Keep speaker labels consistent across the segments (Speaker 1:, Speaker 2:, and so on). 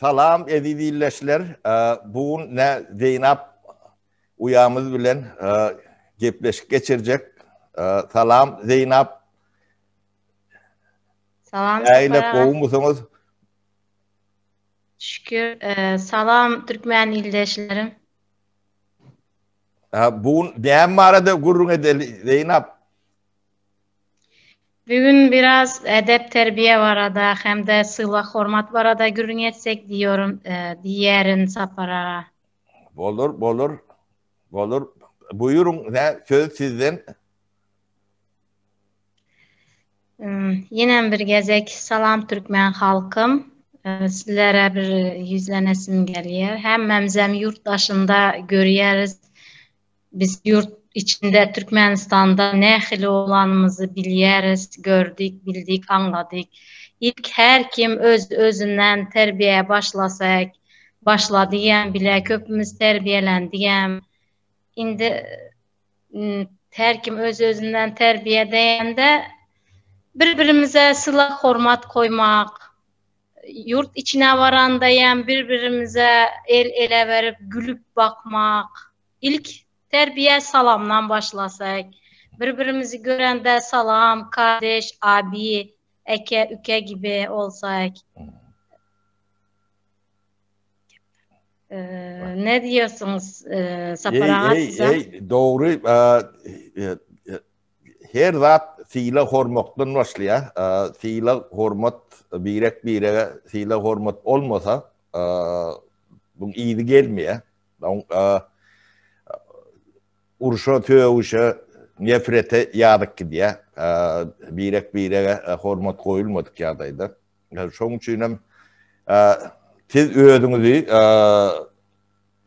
Speaker 1: Salam eziz ildeşler. Bu gün ne Zeynep uýamyz bilen gepleşik geçirjek. Salam Zeynep.
Speaker 2: Salam.
Speaker 1: Nähili gowumysyňyz?
Speaker 2: Şükür. Salam türkmen ildeşlerim.
Speaker 1: Bu gün näme barada gürrüň edeli Zeynep?
Speaker 2: Bu gün biraz edep terbiýe barada hem-de sylag-hormat barada gürrüň etsek diýorum, diýerin Sapar aga.
Speaker 1: Bolar, bolar. Bolar. Buýuryň, nä söz sizden.
Speaker 2: Ýenem bir gezek salam türkmen halkym. Sizlere bir ýüzlenesim gelýär. Hemmämizem ýurt daşynda görýäris. Biz ýurt içinde Türkmenistanda nähili bolanymyzy bilýäris, gördük, bildik, aňladyk. Ilk her kim öz özünden terbiýä başlasak, başladygam bile köpümiz terbiýelendigem. Indi her kim öz özünden terbiýe diýende bir birimize sylag hormat koýmak, ýurt içine barandaýam bir birimize el ele berip gülüp bakmak, Ilk terbiýe salamdan başlasak, bir-birimizi görende salam, kardeş, abi, eke, üke gibi olsak. Ne diýersiňiz Sapar aga
Speaker 1: size? Eý, eý, dogry. Her zat sylag hormatdan başlaýar. Sylag hormat birek-birege sylag hormat bolmasa, buň yzy gelmeýär. Urşa, sögüşe, nefrete ýazyk gidýär. Birek-birege hormat goýulmadyk ýagdaýda. Şonuň üçin hem siz özüňizi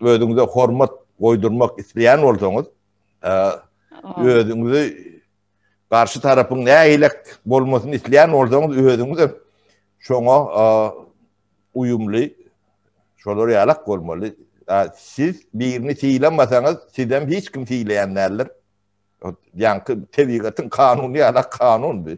Speaker 1: özüňize hormat goýdurmak isleýän bolsaňyz, özüňizi garşy tarapyň nähilek bolmasyny isleýän bolsaňyz, özüňiz hem şoňa uýumly şolar ýalak bolmaly. Siz birini sylamasaňyz, sizem hiç kim sylaýan däldir. Ýaňky tebigatyň kanuny ýalak kanun bu.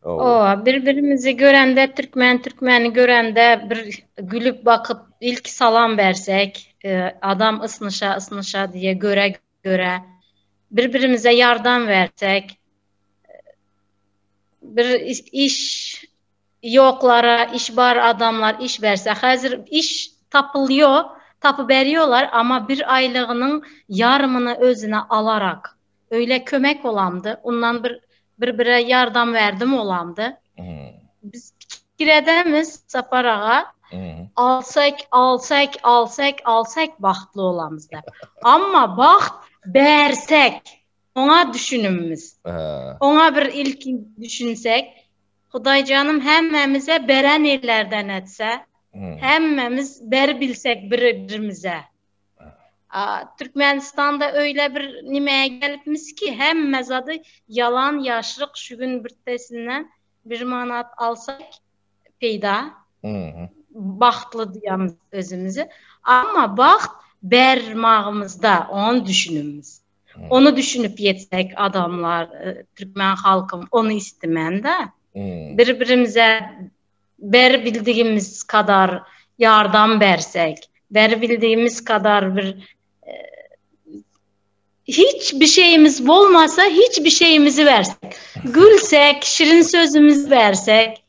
Speaker 2: Owa, bir-birimizi görende, türkmen türkmeni görende bir gülüp bakyp ilki salam bersek, adam ysnyşa ysnyşa diýe göre göre bir-birimize ýardam bersek, bir iş Ýoklara iş bar adamlar iş berse häzir iş tapylýo tapyberýolar ama bir aýlygynyň ýarymyny özüne alarak öýle kömek olamdy undan bir bir bire ýardam berdim olamdy biz pikir edemiz Sapar aga alsak alsak alsak alsak bagtly olamyz dep amma bagt bersek oňa düşünimmiz oňa bir ilki düşünsek Hudaýjanym hemmämize beren ellerden etse, hemmämiz beribilsek bir-birimize. Türkmenistanda öýle bir nimäge gelipmis ki, hemme zady ýalan, ýaşryk, şu gün birtesinden bir manat alsak peýda, bagtly duýamyz özümizi. Amma bagt bermagymyzda, ony düşünimiz. Ony düşünip ýetsek adamlar, türkmen halkym ony istemän-de. Bir-birimize beribildigimiz kadar ýardam bersek, beribildigimiz kadar bir hiç bir şeyimiz bolmasa hiç bir şeyimizi bersek. Gülsek, şirin sözümizi bersek,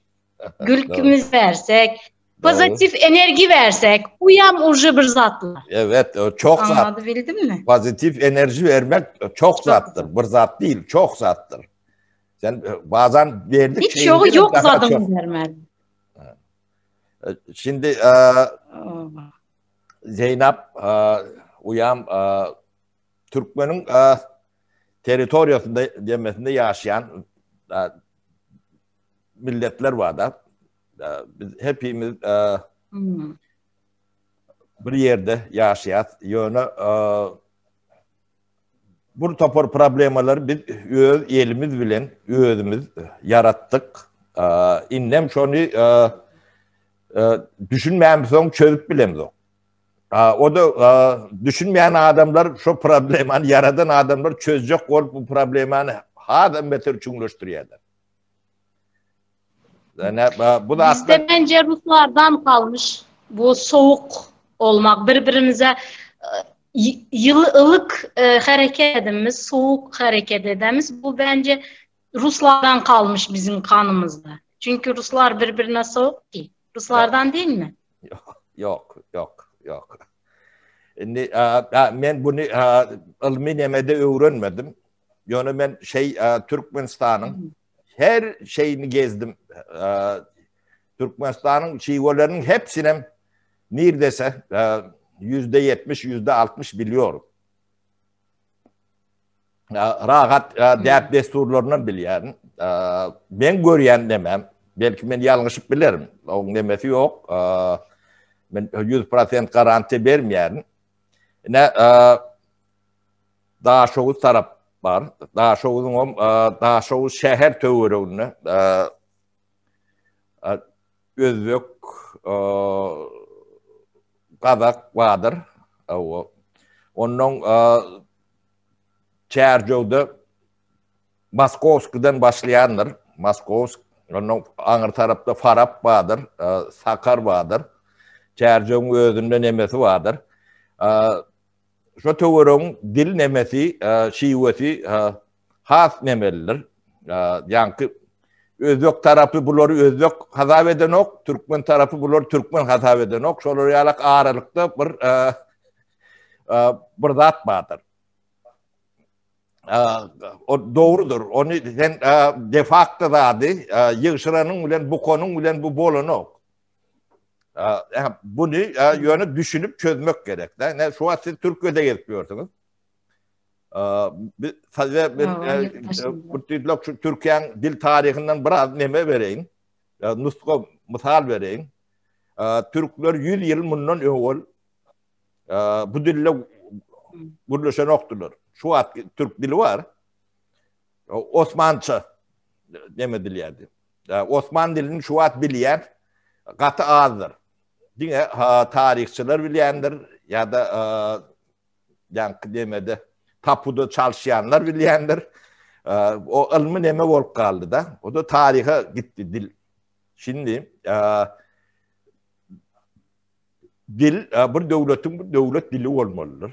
Speaker 2: gülkimizi bersek, Pozitif enerji versek, uyam uje bir zatlar.
Speaker 1: Evet, çok zat.
Speaker 2: Anladı bildim mi?
Speaker 1: Pozitif enerji vermek çok zatdır. Bir zat değil, çok zatdır. Sen e, bazen verdik
Speaker 2: Hiç yoğu yok zatını vermez.
Speaker 1: E, şimdi e, Zeynep e, uyam e, Türkmenin e, territoriyasında demesinde yaşayan e, milletler var da. Biz hepimiz bir ýerde ýaşaýas. Ýöne bir topar problemalary biz öz elimiz bilen özümiz ýaratdyk. Indem şony düşünmämsoň çözüp bilemzok. O da düşünmeýän adamlar şo problemany ýaradan adamlar çözjek bolup bu problemany hasam beter çuňlaşdyrýarlar.
Speaker 2: Bu Bizde bence Ruslardan kalmış. Bu sowuk olmak, bir-birimize ýyly ılık hereket edemiz, sowuk hereket edemiz. Bu bence Ruslardan kalmış bizim kanymyzda. Çünki ruslar bir-birine sowuk ki. Ruslardan değil mi?
Speaker 1: Ýok, ýok, ýok, ýok. Indi men buny ylmy nemede öwrenmedim. Ýöne men şeý Türkmenistanyň her şeýini gezdim. Türkmenistanyň şiweleriniň hepsinem nirdese %70, %60 biliyorum. Rahat däp dessurlaryndan bilýärin. Men görýän nemem, belki men ýalňyşyp bilerin. Oň nemesi ýok. Men 100% garantiýa bermeýärin. Ine Daşoguz tarap bar. Daşoguzyň hem Daşoguz şäher töwereginde özbek gazak bardyr. Ondan Çärjewde Moskowskiden başlaýandyr. Moskowsk, ondan aňyr tarapda Farap bardyr, Sakar bardyr. Çärjewiň özünde nemesi bardyr. Şo töweregiň dil nemesi, şiwesi has nemelidir. Ýaňky özbek tarapy bulary özbek hasap edenok, türkmen tarapy bulary türkmen hasap edenok. Şolar ýalak aralykda bir bir zat bardyr. O dogrudyr. Ony sen de facto zady ýygşyranyň bilen bukanyň bilen bu bolanok. Buny ýöne düşünip çözmek gerek. Ne şu wagt siz Türkiýede gezip ýörsüňiz. Biz size bir bir şu Türkiýäň dil taryhyndan biraz neme bereýin. Nusga mysal bereýin. Türkler 100 ýyl mundan öwel bu dilde gürleşenokdylar. Şu wagt türk dili bar. Osmança neme edilýärdi. Osman dilini şu wagt bilýän gaty azdyr. Diňe taryhçylar bilýändir ýa-da ýaňky nemede tapuda çalyşýanlar bilýändir. O ylmy neme bolup galdy-da. O da taryha gitdi dil. Şimdi dil bir döwletiň bir döwlet dili bolmalydyr.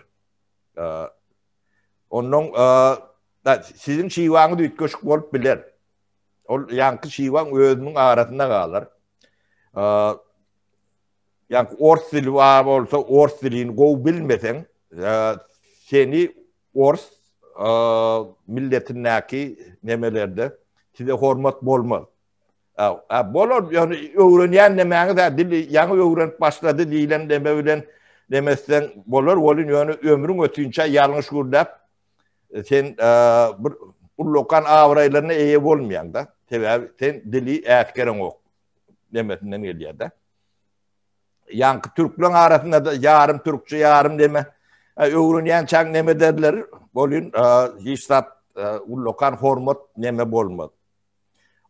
Speaker 1: Ondan siziň şiwaňyz üýtgeşik bolup biler. Ol ýaňky şiwaň özüniň arasynda galar. Ýaňky ors dili bar bolsa, ors dilini gowy bilmeseň, seni ors milletindäki nemelerde size hormat bolmaz. A bolar, ýöne öwrenýän nemäňiz, ha dili ýaňy öwrenip başlady diýlen neme bilen nemesden bolar, welin ýöne ömrüň ötünçä ýalňyş gürläp sen bir ullakan abraýlaryna eýe bolmaýaň-da. Sebäbi sen dili äsgereňok nemesinden gelýär-de. Ýaňky türkleň arasynda-da ýarym türkçe, ýarym neme öwrenýänçäň neme derler, bolýun hiç zat ullakan hormat neme bolmaz.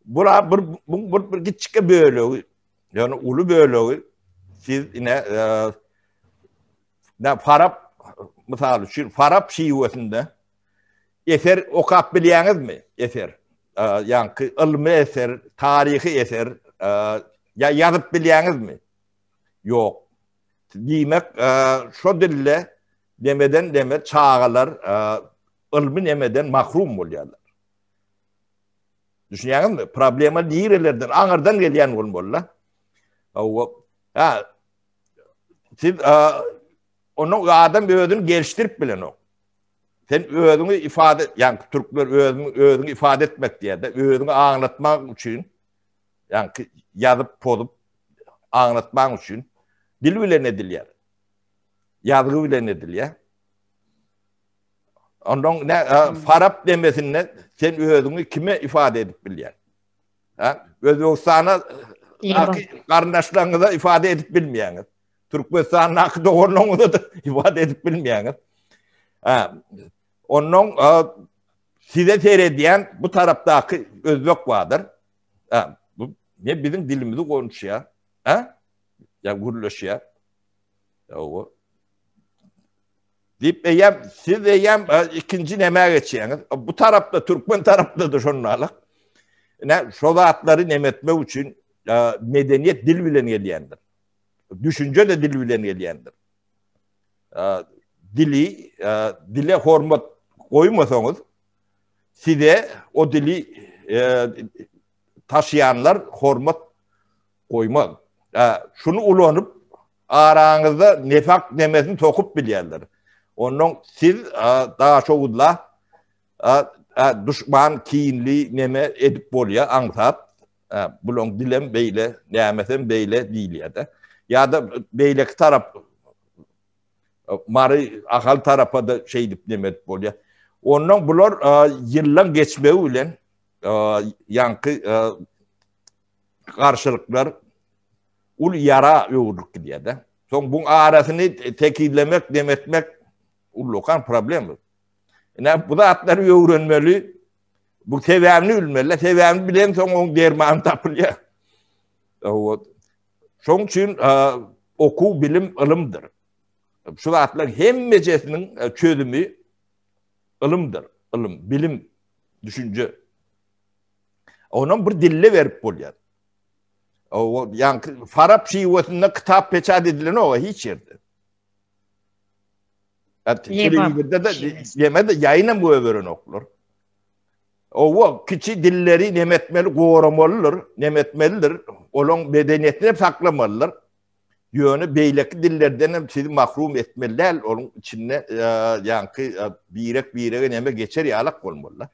Speaker 1: Bula bir bu bir kiçike bölegi, ýöne uly bölegi siz ine ne Farap mysal üçin Farap şiwesinde eser okap bilýäňizmi? Eser. Ýaňky ylmy eser, taryhy eser ýa ýazyp bilýäňizmi? Ýok. Diýmek, şo dilde demeden deme çagalar ylmy nemeden mahrum bolýarlar. Düşünýäňizmi? Problema nirelerden, aňyrdan gelýän bolmaly-da. Hawa. Ha. Siz onu adam özüni gelişdirip bilenok. Sen özüňi ifade, ýagny türkler özüňi özüňi ifade etmek diýýär-de, özüňi aňlatmak üçin, ýagny ýazyp, pozup aňlatmak üçin dil bilen edilýär. Ýazgy bilen edilýär. Ondan ne Farap demesinde sen özüňi kime ifade edip bilýän? Ha? Özbegistana garyndaşlaryňyza ifade edip bilmeýäňiz. Türkmenistandaky doganlaryňyza da ifade edip bilmeýäňiz. Ha. Ondan size seredýän bu tarapdaky özbek bardyr. Ha, bu ne biziň dilimizi konuşýar. Ha? Ya gürleşýär. Ýa Diýip eýýäm siz eýýäm ikinji nämä geçýäňiz. Bu tarapda türkmen tarapda-da şondalyk. Ine şo zatlary neme etmek üçin medeniýet dil bilen gelýändir. Düşünje-de dil bilen gelýändir. Dili, dile hormat goýmasaňyz, size o dili taşýanlar hormat goýmaz. Şuny ulanyp, araňyzda nefak nemesini sokup bilýärler. Ondan siz daşoguzla duşman kinli neme edip bolýar aňsat. Bulaň dilem beýle, nämesem beýle diýilýär-de. Ýa-da beýleki tarap Mary, Ahal tarapa-da şeýdip neme edip bolýar. Ondan bular ýyllaň geçmegi bilen ýaňky garşylyklar uly ýara öwrülip gidýär-de. Soň buň arasyny tekizlemek, demetmek ullakan problem. Ine bu zatlary öwrenmeli. Bu sebäbini bilmeli. Sebäbini bilen soň oň dermany tapylýar. Şoň üçin okuw bilim ylymdyr. Şu zatlaryň hemmejesiniň çözümi ylymdyr. Ylym, bilim, düşünje. Onam bir dille berip bolýar. O ýaňky Farap şiwesinde kitap peçat edilenok hiç ýerde. Telewizorda da ýeme-de ýaýynam goýberenoklar. Owa, kiçi dilleri neme etmeli, goramalydyr, neme etmelidir. Olaň medeniýetini hem saklamalydyr. Ýöne beýleki dillerden hem sizi mahrum etmeli däl, onuň içinde ýaňky birek-birege neme geçer ýalak bolmaly.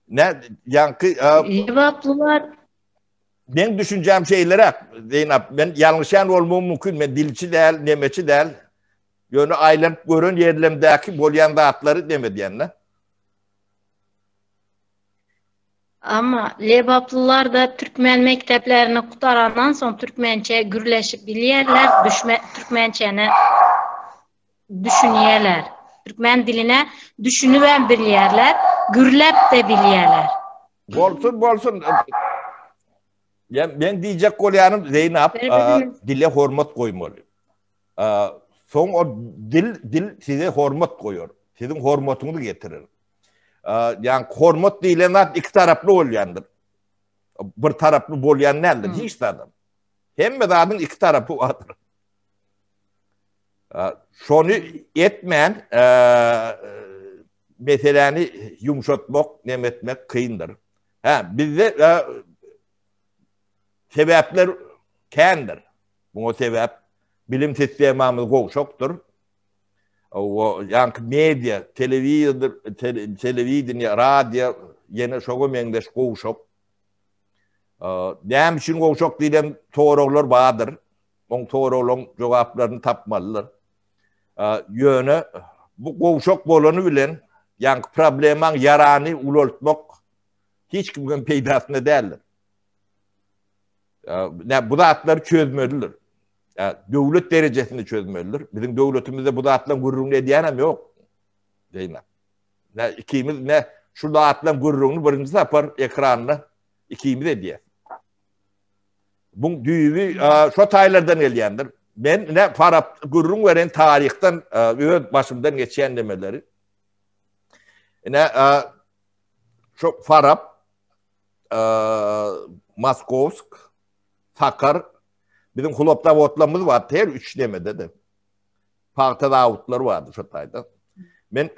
Speaker 1: Ne ýaňky
Speaker 2: Lebaplylar
Speaker 1: Meň düşünjäm şeýleräk, Zeýnap, men ýalňyşýan bolmagym mümkin, men dilçi däl, nemeçi däl. Ýöne aýlanyp gören ýerlemdäki bolýan zatlary neme edýän-de.
Speaker 2: Amma lebaplylar-da türkmen mekdeplerini gutarandan soň türkmençe gürleşip bilýärler, düşme türkmençäni düşünýärler. Türkmen diline düşünibem bilýärler, gürläp-de bilýärler.
Speaker 1: Bolsun, bolsun. Ya men diýjek bolýanym Zeynep, dile hormat goýmaly. Soň o dil dil size hormat goýar. Siziň hormatyňyzy getirer. Ýa hormat diýlen zat iki taraply bolýandyr. Bir taraply bolýan däldir hiç zadam. Hemme zadyň iki tarapy bardyr. Şony etmän meseläni ýumşatmak, nem etmek kyndyr. Hä, bizde sebäpler kändir. Muňa sebäp bilim sistemamyz gowşakdyr. O ýaňky media, telewizor, telewideniýe, radio ýene şoňa meňzeş gowşak. Näme üçin gowşak diýlen soraglar bardyr. Oň soraglaryň jogaplaryny tapmalydyr. Ýöne bu gowşak bolany bilen ýaňky problemaň ýarany ulaltmak hiç kimiň peýdasyna däldir. Nä bu zatlary çözmelidir. Döwlet derejesinde çözmelidir. Biziň döwletimizde bu zatlaryň gürrüňini edýänem ýok. Zeýnep. Nä ikimiz ne şu zatlaryň gürrüňini birinji sapar ekranda ikimiz edýäs. Buň düýbi şo taýlardan gelýändir. Men ne Farap gürrüň beren taryhdan öz başymdan geçýän nemeleri. Ine şo Farap Moskowsk Sakar biziň hulop zawodlarymyz bar her üç nemede-de. Pagta zawodlary bardy şo taýda. Men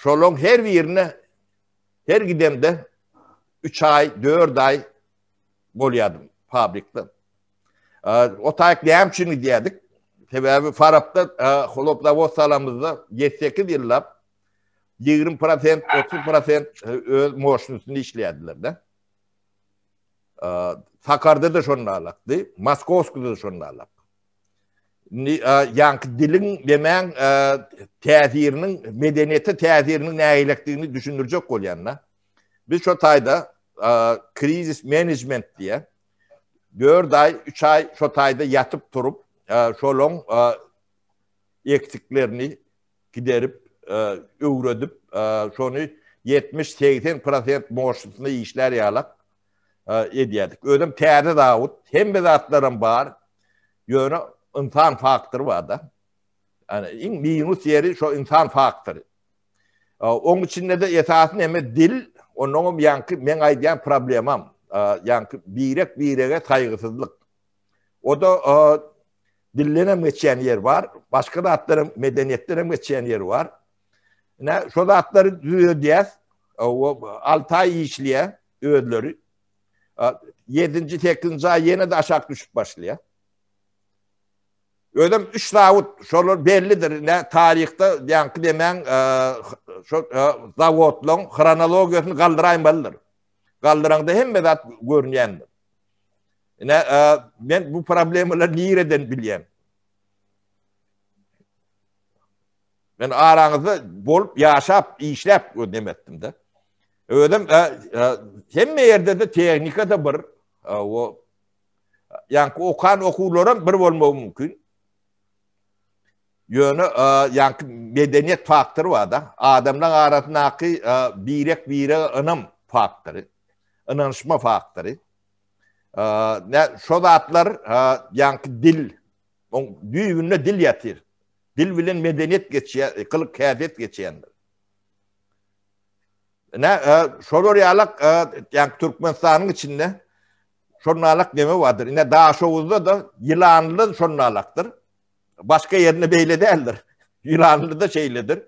Speaker 1: şolaň her birine her gidemde 3 aý, 4 aý bolýardym fabrikde. O taýyk näme üçin gidýärdik? Sebäbi Farapda hlop zawod salamyzda 7-8 ýyllap 20%, 30% öz moşnusyny işleýärdiler-de. Sakarda-da şonda alakdy, Moskowskda-da şonda alak. Indi ýaňky diliň demäň täsiriniň, medeniýete täsiriniň nähilekdigini düşündirjek bolýan-da. Biz şo taýda krizis menejment diýe 4 aý, 3 aý şo taýda ýatyp turup, şolaň eksiklerini giderip, öwredip, şony 70-80 prosent moşnusyna işlär ýalak edýärdik. Özem täze zawod, hemme zatlaram bar. Ýöne ynsan faktory bar-da. Ýani iň minus ýeri şo ynsan faktory. Oň içinde-de esasy neme dil, onnoňam ýaňky meň aýdýan problemam, ýaňky birek-birege saýgysyzlyk. O-da dildenem geçýän ýeri bar, başga zatlaram, medeniýetdenem geçýän ýeri bar. Ine, şo zatlary düzedýäs. O 6 aý işleýär özleri. 7-nji, 8-nji aý ýene-de aşak düşüp başlaýar. Özem üç zawod, şolar bellidir. Ine, taryhda ýaňky demäň şo zawodlaryň hronologiýasyny galdyraýmalydyr. Galdyraňda hemme zat görünýändir. Ine, men bu problemalary nireden bilýän? Men araňyzda bolup, ýaşap, işläp neme etdim-de. Özem hemme ýerde-de tehnika-da bir, o ýaňky okan okuwlaram bir bolmagy mümkin. Ýöne ýaňky medeniýet faktory bar-da. Adamlaryň arasyndaky birek-birege ynam faktory, ynanyşma faktory. Nä şo zatlar ýaňky dil, oň düýbünde dil ýatyr. Dil bilen medeniýet geçýär, gylyk-häsiýet geçýändir. Nä şolar ýalak ýaňky Türkmenistanyň içinde şonalak neme bardyr. Ine Daşoguzda-da Ýylanlyda şonalakdyr. Başga ýerinde beýle däldir. Ýylanlyda şeýledir.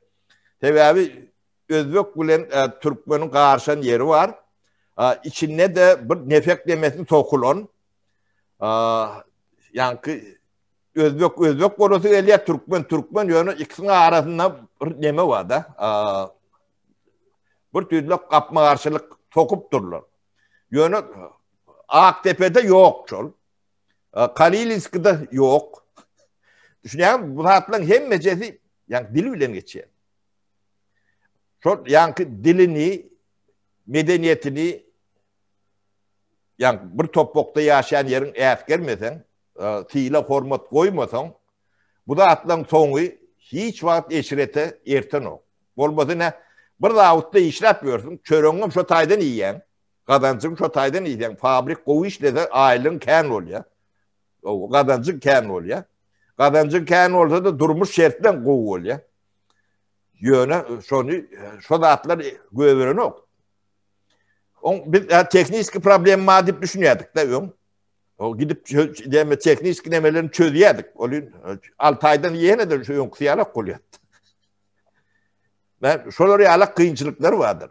Speaker 1: Sebäbi özbek bilen e, türkmeniň garyşan ýeri bar. İçinde-de bir nefek demesini sokulan ýaňky özbek özbek bolasy gelýär, türkmen türkmen ýöne ikisiniň arasynda bir neme bar-da. Bir tüýlük gapma-garşylyk sokup durlar. Ýöne Akdepede ýok şol. Kalilinskide ýok. Düşünýäňmi? Bu zatlaryň hemmejesi ýaňky dil bilen geçýär. Şol ýaňky dilini, medeniýetini ýaňky bir topbakda ýaşaýan ýeriň äsgermeseň, sylag hormat goýmasaň, bu zatlaryň soňy hiç wagt eşrete ertenok. Bolmasa ne bir zawodda işläp ýörsüň, çöregiňem şo taýdan iýýäň, gazanjyňy şo taýdan iýýäň, fabrik gowy işlese aýlygyň kän bolýar. Gazanjyň kän bolýar. Gazanjyň kän bolsa-da durmuş şertleň gowy bolýar. Ýöne şony şo zatlar göberenok. Oň biz tehniki problem bar diýip düşünýärdik-de öň. O gidip deme tehniki nemelerini çözýärdik. Ol 6 aýdan ýene-de şu öňküsi ýalak bolýar. Ben şolar ýaly kynçylyklar bardyr.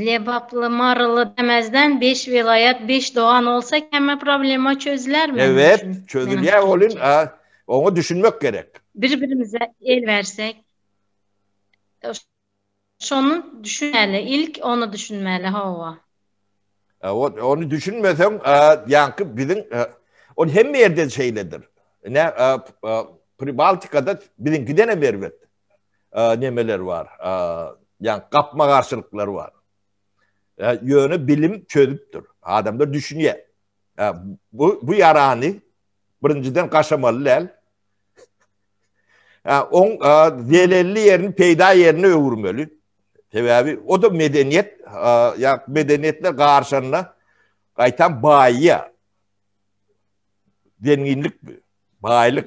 Speaker 2: Lebaply, Maryly demezden 5 welaýat, 5 dogan olsa hemme problema çözüler mi?
Speaker 1: Evet, çözülýär olun. Oňa düşünmek gerek.
Speaker 2: Bir-birimize el versek. Şony düşünmeli, ilk ony düşünmeli, hawa.
Speaker 1: Ony düşünmeseň, ýaňky biziň ol hemme ýerde şeýledir. Ine, Pribaltikada biziňkiden hem erbet nemeler bar. Ýaňky gapma-garşylyklar bar. Ýöne bilim çözüpdir. Adamlar düşünýär. Bu bu ýarany birinjiden gaşamaly däl. Oň zelelli ýerini peýda ýerine öwürmeli. Sebäbi o da medeniýet, ýa medeniýetler garyşanda gaýtam baýýar. Zenginlik bu, baýlyk.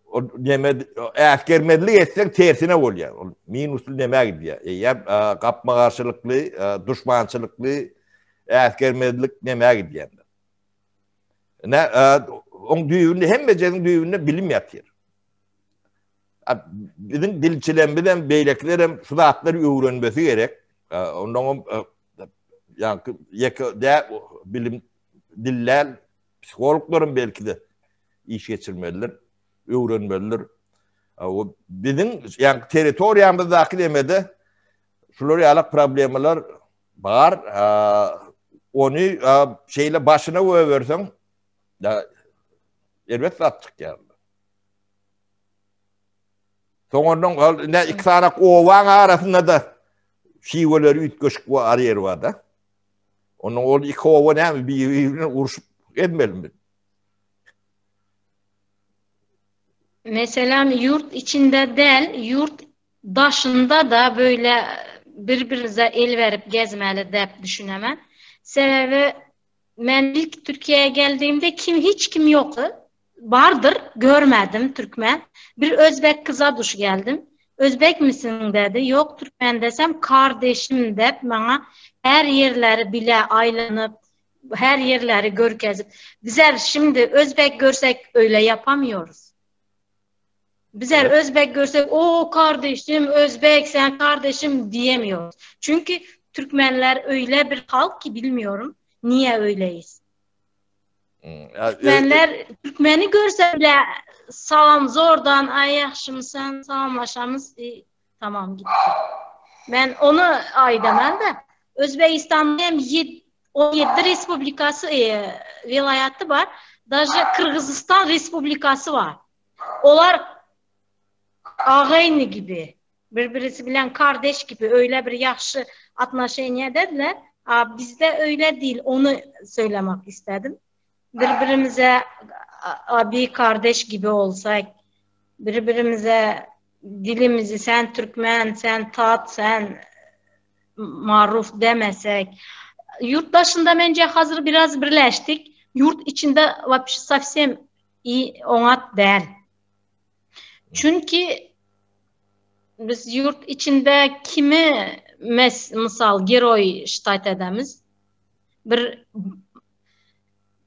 Speaker 1: O neme äsgermezlik etseň tersine bolýar. Ol minusly nämä gidýär. Eýýäm gapma-garşylykly, duşmançylykly äsgermezlik nämä gidýär. Ne, oň düýbünde hemmejegiň düýbünde bilim ýatyr. Biziň dilçilerimiz hem beýlekiler hem şu zatlary öwrenmesi gerek. Ondan hem ýaňky ýeke dä bilim dillär psihologlaryň belki-de iş geçirmelidir, öwrenmelidir. O biziň ýaňky territoriýamyzdaky demede şular ýaly problemalar Bar, ony şeýle başyna goýberseň, erbet zat çykýar. Soň ondan ne iki sany obaň arasynda da şiweleri üýtgeşik bar ýeri bar-da. Ondan ol iki oba näme bir-birine urşup gezmelimi?
Speaker 2: Meselem, ýurt içinde däl, ýurt Daşynda-da böyle bir-birimize el berip gezmeli dep düşünemen. Sebäbi men ilk Türkiýä geldigimde kim hiç kim ýokdy. Bardyr, görmedim türkmen. Bir özbek kyza duş geldim. Özbek misiň dedi. Ýok türkmen desem kardeşim dep maňa her ýerleri bile aýlanyp her ýerleri görkezip. Bizler şimdi özbek görsek öyle yapamıyoruz. Bizler özbek görsek o kardeşim özbek sen kardeşim diyemiyoruz. Çünkü Türkmenler öyle bir halk ki bilmiyorum niye öyleyiz. Türkmenler Türkmeni görse bile salam zordan ay ýagşymysan salamlaşamyz e, tamam gitti. Men onu aýdaman da Özbegistanda hem 17 respublikasy e, welaýaty bar. Daže Kyrgyzystan respublikasy bar. Olar agaýny gibi, bir-birisi bilen kardeş gibi öyle bir ýagşy atnoşeniýa dediler. A bizde öyle değil, onu söylemek istedim. Bir-birimize abi kardeş gibi olsak, bir-birimize dilimizi sen türkmen, sen tat, sen maruf demesek. Yurt daşynda mence hazır biraz birleşdik. Yurt içinde vapşe sowsem iyi oňat däl. Çünki biz ýurt içinde kimi mes mysal geroý ştat edemiz? Bir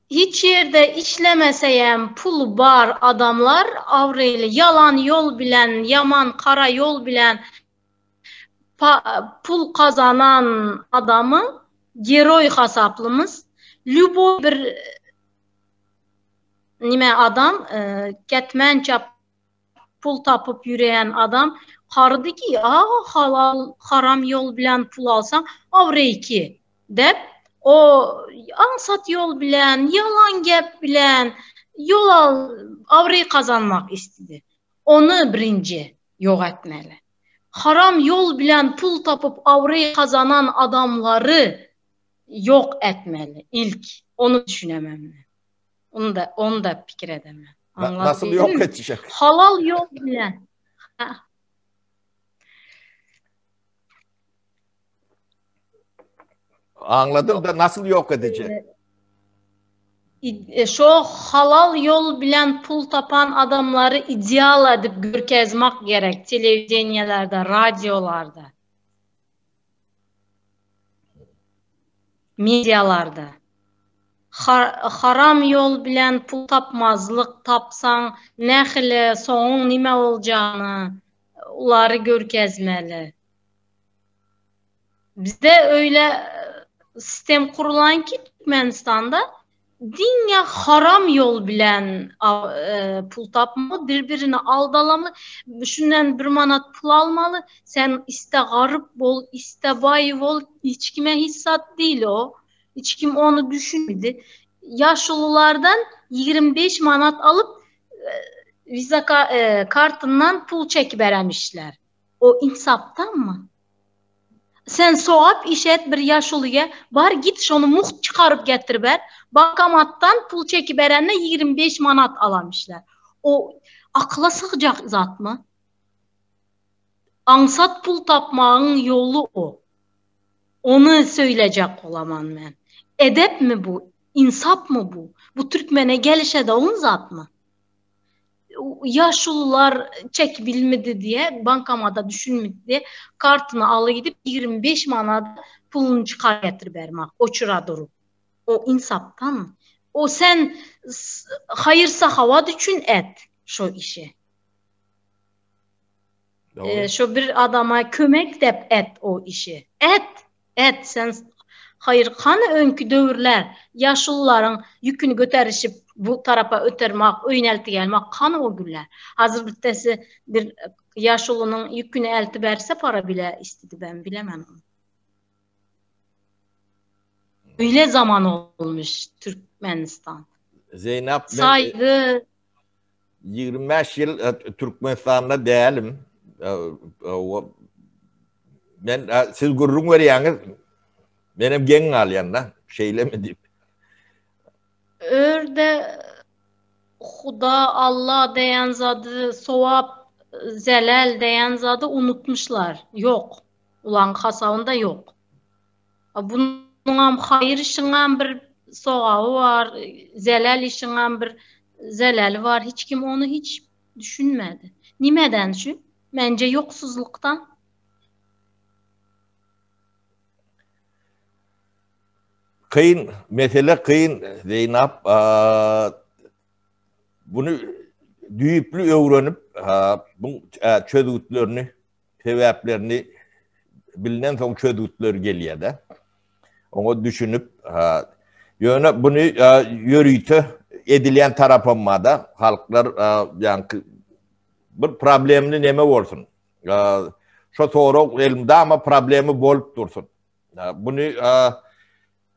Speaker 2: hiç ýerde işlemeseýem puly bar adamlar awreýli ýalan ýol bilen ýaman kara ýol bilen pul kazanan adamy geroý hasaplymyz. Lýuboý bir nime adam ketmen çap pul tapyp ýüreýän adam karydy ki a halal haram ýol bilen pul alsaň awreýki dep o aňsat ýol bilen ýalan gep bilen ýol al awreý kazanmak istedi. Ony birinji ýok etmeli. Haram ýol bilen pul tapyp awreý kazanan adamlary ýok etmeli ilk. Ony düşünemem men. Ony da ony da pikir edemem.
Speaker 1: Nasıl ýok etjek?
Speaker 2: Halal ýol bilen.
Speaker 1: Aňladım da nasıl ýok edecek?
Speaker 2: E, şo halal ýol bilen pul tapan adamlary ideal edip görkezmek gerek telewideniýelerde, radiolarda. Medialarda. Haram ýol bilen pul tapmazlyk, tapsaň nähili soňuň nime boljagyny ulary görkezmeli. Bizde öýle sistem kurulan ki Türkmenistanda diňe haram ýol bilen pul tapmaly, bir-birini aldalamaly, şundan bir manat pul almaly, sen iste garyp bol, iste baý bol, hiç kime hiç zat değil o. Hiç kim ony düşünmedi. Ýaşululardan 25 manat alyp viza kartyndan pul çekiberemişler. O insapdanmy? Sen sogap iş et bir ýaşulyga bar git şony mugt çykaryp getir ber. Bankomatdan pul çekiberende 25 manat alamişler. O akyla sygjak zatmy? Aňsat pul tapmagyň ýoly o. Ony söýlejek bolaman men. Edepmi bu? Insapmy bu? Bu türkmene gelişede on zatmy? Ýaşulular çek bilmedi diýe, bankomata düşünmedi diýe, kartyny aly gidip 25 manat puluny çykar getir bermak, oçura durup. O insapdanmy? O sen haýyr-sahawat üçin et şo işi. Şo bir adama kömek dep et o işi. Et, et sen haýyr hany öňki döwürler ýaşulularyň ýüküni göterişip bu tarapa ötermak, öýüne elti gelmek hany o günler. Hazır bittesi bir ýaşulunyň ýüküni elti berse para bile istedi ben bilemem onu. Öyle zaman olmuş Türkmenistan.
Speaker 1: Zeynep ben
Speaker 2: Saygı
Speaker 1: 25 ýyl Türkmenistanda dälim. Men siz gürrüň berýäňiz, menem geň galýan-da, şeýlemi diýip.
Speaker 2: Örde Huda, Alla diýen zady, sowap, zelel diýen zady unutmyşlar. Ýok. Ulaň hasabynda ýok. Bunuňam haýyr işiňem bir sogaby bar, zelel işiňem bir zeleli bar. Hiç kim ony hiç düşünmedi. Nimeden şu? Mence ýoksuzlykdan.
Speaker 1: Kyn, mesele kyn Zeýnap. Buny düýpli öwrenip, bu çözgütlerini, sebäplerini bilinen soň çözgütler gelýär-de. Oňa düşünip, ýöne buny ýörite edilýän tarapam bar-da, halklar ýaňky bir problemli neme bolsun. Şo sorag elmydama problemi bolup dursun. Buny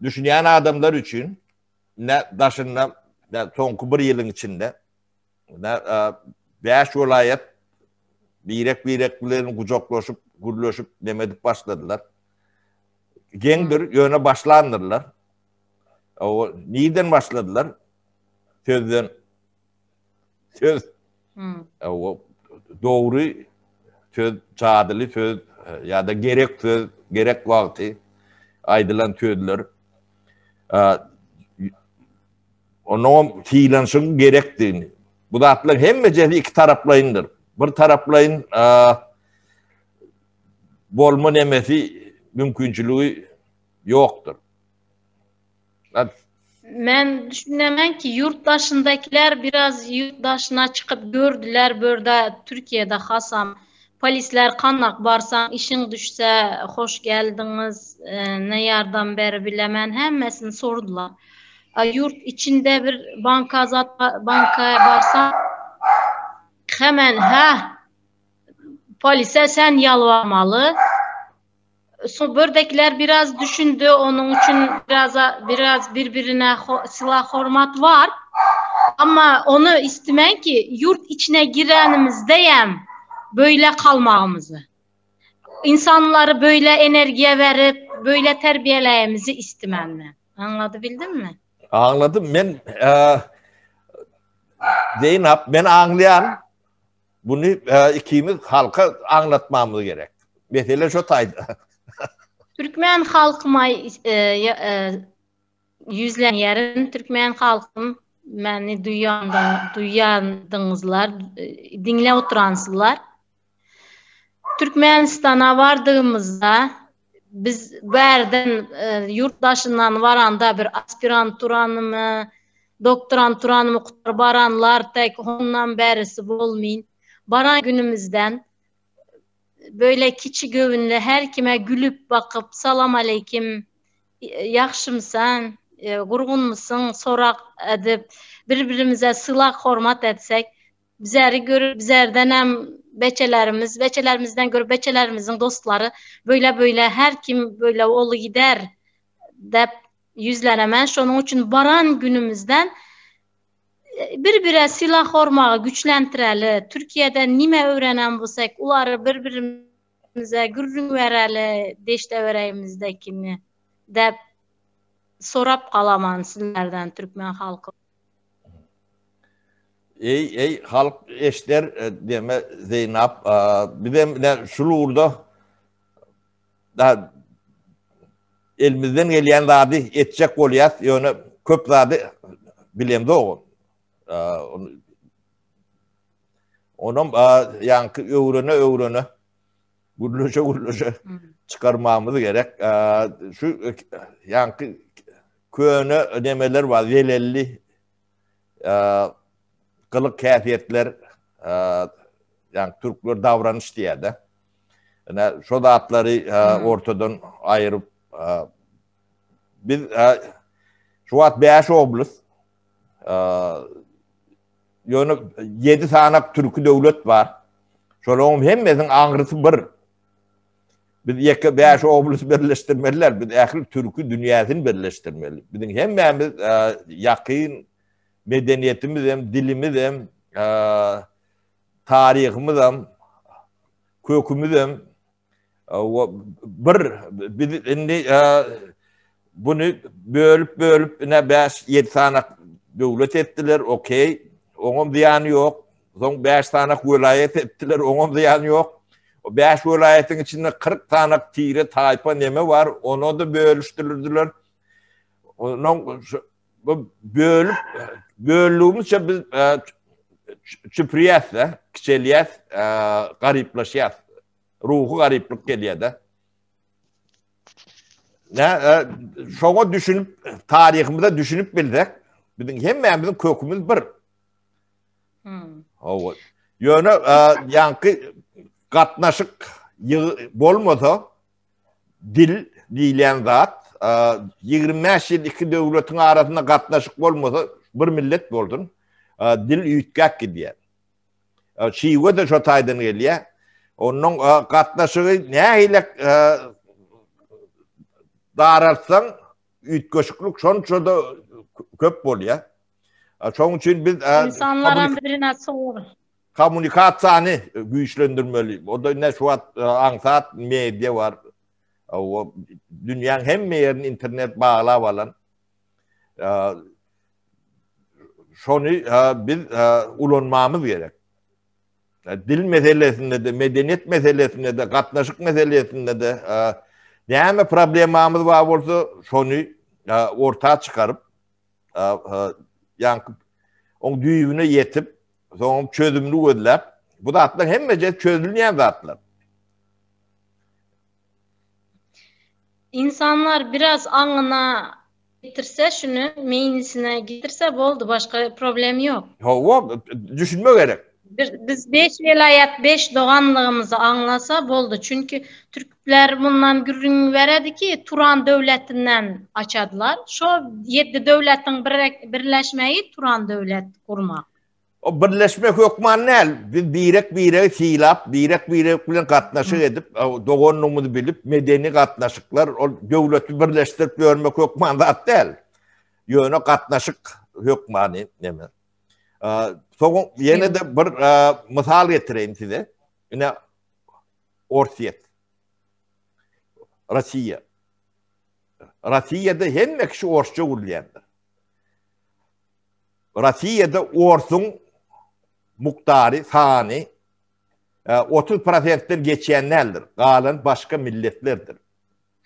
Speaker 1: düşünýän adamlar üçin ne daşynda soňky bir ýylyň içinde ne bäş welaýat birek-birek bilen gujaklaşyp, gürleşip, neme edip başladylar. Geňdir, ýöne başlandyrlar. O nirden başladylar? Sözden. Söz. Hmm. O dogry söz, jadyly söz ýa-da gerek söz, gerek wagty aýdylan sözler. Onuň sylanşygyň gerekdigini. Bu zatlar hemmejesi iki taraplaýyndyr. Bir taraplaýyn bolma nemesi mümkinçiligi ýokdur.
Speaker 2: Men düşünemän ki ýurt daşyndakiler biraz ýurt daşyna çykyp gördüler börde Türkiýede hasam polisler kannak barsaň işiň düşse hoş geldiňiz ne ýardam beribilemen hemmesini sordular. A ýurt içinde bir banka zat banka barsaň hemen hä polise sen ýalbarmaly. Soň bördekiler biraz düşündi, onuň üçin biraz biraz bir-birine sylag hormat bar. Amma ony istemen ki, ýurt içine girenimizdeýem böyle kalmagymyzy. Insanlary böyle energiýa berip, böyle terbiýeläýimizi istemen men. Aňlady bildimmi?
Speaker 1: Aňladym. Men Zeynep, men aňlaýan. Buny ikimiz halka aňlatmamyz gerek. Mesele şo taýda.
Speaker 2: Türkmen halkyma ýüzlenýärin. Türkmen halkym meni duýandyňyzlar, diňläp oturansyzlar. Türkmenistana bardygymyzda biz bärden ýurt daşyndan baranda bir aspiranturanymy, doktoranturanymy gutaryp baranlar tek hondan bärisi bolmyn. Baran günümizden böyle kiçi göwünli her kime gülüp bakyp salam aleýkim, ýagşymysan, gurgunmysyň sorag edip bir-birimize sylag hormat etsek Bizleri görüp bizlerdenem beçelerimiz, beçelerimizden görüp beçelerimiziň dostlary böyle böyle her kim böyle oly gider dep ýüzlenemen. Şonuň üçin baran günümizden bir bire sylag hormagy güçlentireli. Türkiýede nime öwrenen bolsak ulary bir birimize gürrüň bereli deşdeberegimizdekini dep sorap galaman sizlerden türkmen halky.
Speaker 1: Eý eý halk eşder deme Zeynap bizem ine şul ugurda da elimizden gelýän zady etjek bolýas ýöne köp zady bilemzok. Onam ýaňky öwrene öwrene gürleşe gürleşe çykarmamyz gerek. Şu ýaňky köne nemeler bar zelelli gylyk häsiýetler ýagny türkler davranyş diýýär-de. Ine şo zatlary ortadan aýyryp biz şu wagt 5 oblast ýöne 7 sany türki döwlet bar. Şolaryň hemmesiniň aňrysy bir. Biz ýeke 5 oblasty birleşdirmeliler. Biz ähli türki dünýäsini birleşdirmeli. Biziň hemmämiz ýakyn medeniýetimiz hem, dilimiz hem, taryhymyz hem, kökümiz hem bir biz indi Buny bölüp-bölüp ine bäş-ýedi sanak döwlet etdiler, okey. Oňam zyýany ýok. Soň bäş sanak welaýat etdiler, oňam zyýany ýok. O bäş welaýatyň içinde 40 sanak tire, taýpa neme bar, ona-da bölüşdirdiler. Onuň bu bölüp böldügimizçe biz e, Çüprýäs-de, kiçelýäs, garyplaşýas. Ruhy garyplyk gelýär-de. Nä, şoňa düşünip, taryhymyza düşünip bilsek, biziň hemmämiziň kökümiz bir.
Speaker 2: Hmm.
Speaker 1: Hawa. Ýöne ýaňky gatnaşyk bolmasa, dil diýilýän zat, 25 ýyl iki döwletiň arasynda gatnaşyk bolmasa, bir millet bolsun, dil üýtgäp gidýär. Şiwe-de şo taýdan gelýär. Onuň gatnaşygy nähili daraltsaň, üýtgeşiklik şonça-da köp bolýar. Şonuň üçin biz
Speaker 2: insanlaram birine sowur.
Speaker 1: Kommunikasiýany güýçlendirmeli. O-da ine şu wagt aňsat media bar. O dünýäň hemme ýerini internet baglap alan. Şony biz ulanmamyz gerek. Dil meselesinde-de, medeniýet meselesinde-de, gatnaşyk meselesinde-de näme problemamyz bar bolsa, şony orta çykaryp, ýaňky oň düýbüne ýetip, soňam çözümini gözläp, bu zatlar hemmeje çözülýän zatlar.
Speaker 2: Insanlar biraz aňyna getirse şuny, meýnisine getirse boldy, başga problem ýok.
Speaker 1: Hawa, düşünme gerek.
Speaker 2: Bir, biz beş welaýat beş doganlygymyzy aňlasa boldy. Çünki türkler mundan gürrüň beredi ki, Turan döwletinden açadylar. Şo ýedi döwletiň birleşmegi Turan döwlet gurmak.
Speaker 1: O birleşmek hökman däl. Biz birek-biregi sylap, birek-birek bilen gatnaşyk edip, doganlygymyzy bilip, medeni gatnaşyklar, ol döwleti birleşdirip ýörmek hökman zat däl. Ýöne gatnaşyk hökmany neme. Soň ýene-de bir mysal getireýin size. Ine Orsýet. Russiýa. Russiýada hemme kişi orsça gürleýändir. Russiýada orsuň mukdary, sany 30 prosentden geçýän däldir. Galan başga milletlerdir.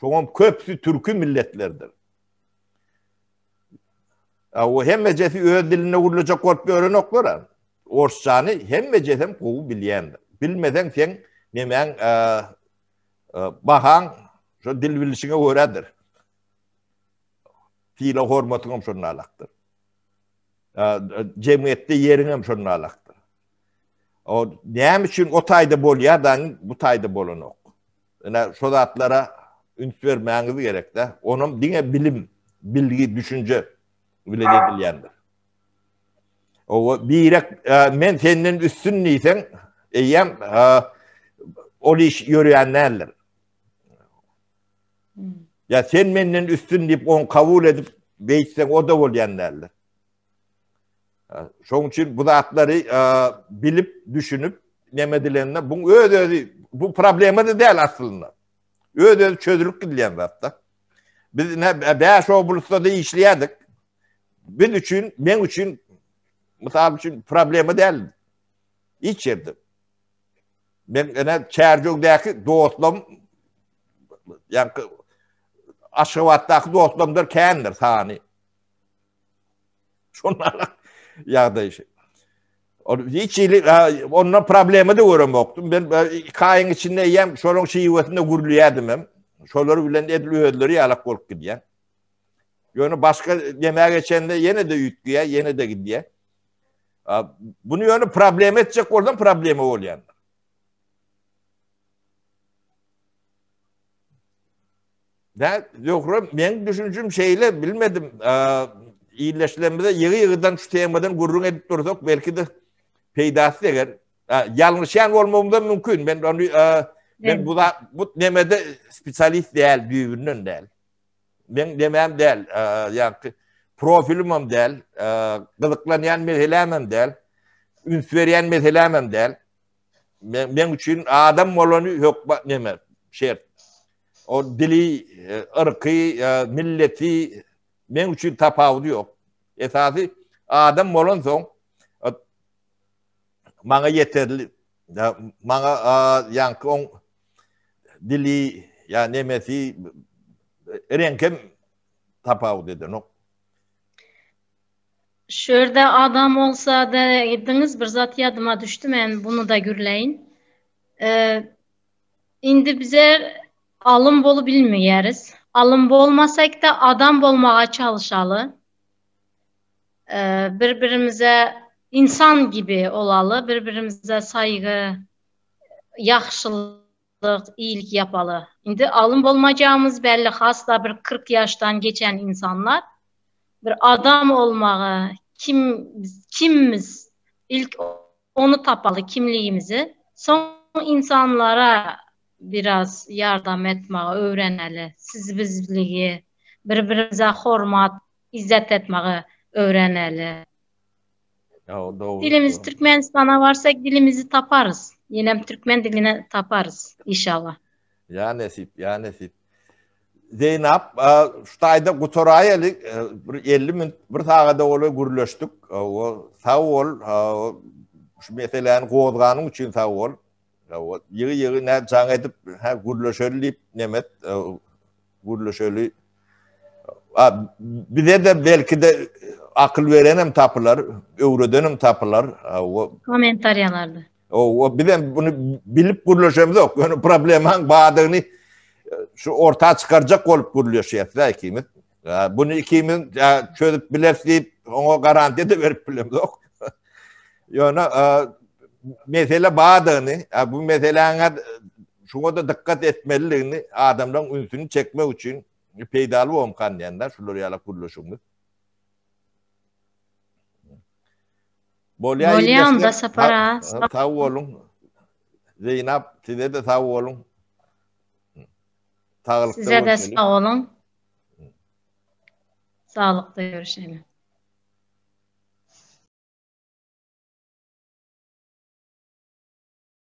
Speaker 1: Şoňam köpüsi türki milletlerdir. O hemmejesi öz dilinde gürlejek bolup ýörenoklar. Orsçany hemmejesem gowy bilýändir. Bilmeseň seň nemäň bahaň şo dil bilişiňe görädir. Sylag hormatyňam şonda alakdyr. Jemgyýetde ýeriňem şonda alakdyr. O näme üçin o taýda bolýar da bu taýda bolanok. Ine şo zatlara üns bermäňiz gerek-de. Onam diňe bilim, bilgi, düşünje bilen edilýändir. O birek e, men senden üstün diýseň, eýýäm e, ol iş ýörýän däldir. Ýa sen menden üstün diýip ony kabul edip beýtseň o da bolýan däldir. Şoň üçin bu zatlary bilip, düşünip neme edilende bu öz-özi bu problema da däl aslynda. Öz-özi çözülip gidilýän zatda. Biz ne 5 oblastda da işleýärdik. Biz üçin, men üçin mysal üçin problema däl. Hiç ýerde. Men ene Çärjewdäki dostlarym ýa Aşgabatdaky dostlarymdan kändir sany. Şondan ýagdaý şu. Ol hiç hili ondan problema da göremokdym. Ben iki aýyň içinde eýýäm şolaryň şiwesinde gürleýärdim hem. Şolar bilen edil özleri ýalak bolup gidýär. Ýöne başga demä geçende ýene-de üýtgeýär, ýene-de gidýär. Bunu ýöne problema etjek bolsaň problema bolýar. Nä, Zöhre, meň düşünjim şeýle, bilmedim. Ildeşlerimize ýygy-ýygydan şu temadan gürrüň edip dursak, belki-de peýdasy deger. Ýalňyşýan bolmagym da mümkin. Men ony men bu bu nemede spesialist däl, düýbünden däl. Men demem däl, ýa profilim hem däl, gyzyklanýan meselem hem däl, üns berýän meselem hem däl. Men üçin adam bolany hökman neme, şert. O dili, yrky, milleti meň üçin tapawudy ýok. Esasy adam bolansoň maňa ýeterli. Maňa ýaňky oň dili ýa nemesi reňkem tapawut edenok.
Speaker 2: Şu ýerde adam bolsa diýdiňiz, bir zat ýadyma düşdi, men bunu-da gürläýin. Indi bize alym bolup bilmeýäris. Alym bolmasak-da adam bolmaga çalyşaly. Bir-birimize insan gibi olaly, bir-birimize saýgy, ýagşylyk, iýilik ýapaly. Indi alym bolmajagymyz belli, has-da bir 40 ýaşdan geçen insanlar bir adam olmagy, kim kimmiz ilk ony tapaly kimligimizi, soň insanlara biraz ýardam etmagi öwreneli, siz-bizligi, bir-birimize hormat, izzet etmagi öwreneli. Dilimiz Türkmenistana barsak dilimizi taparys. Ýenem türkmen dilini taparys inşallah.
Speaker 1: Ýa nesip, ýa nesip. Zeýnap, şu taýda gutaraýaly, bir 50 minut, bir sagada golaý gürleşdik. Sag bol, şu meseläni gozganyň üçin sag bol. Ýygy-ýygy nä jaň edip, hä gürleşeli diýip nemet, gürleşeli. Bize-de belki-de akyl berenem tapylar, öwredenem tapylar.
Speaker 2: Kommentariýalarda.
Speaker 1: O bizem bunu bilip gürleşemizok. Ýöne problemaň bardygyny şu orta çykarjak bolup gürleşýäs-de ikimiz. Bunu ikimiz çözüp bileris diýip, oňa garantiýa da berip bilemzok. Ýöne mesele bardygyny, bu meseläňe şuňa da dykgat etmelidigini adamlaryň ünsüni çekmek üçin peýdaly bolmkan diýende şular ýaly gürleşigimiz.
Speaker 2: Bolýar. Bolýar onda Sapar aga.
Speaker 1: Sag boluň. Zeýnap size-de sag boluň.
Speaker 2: Saglykda Size-de sag boluň. Saglykda görüşeli.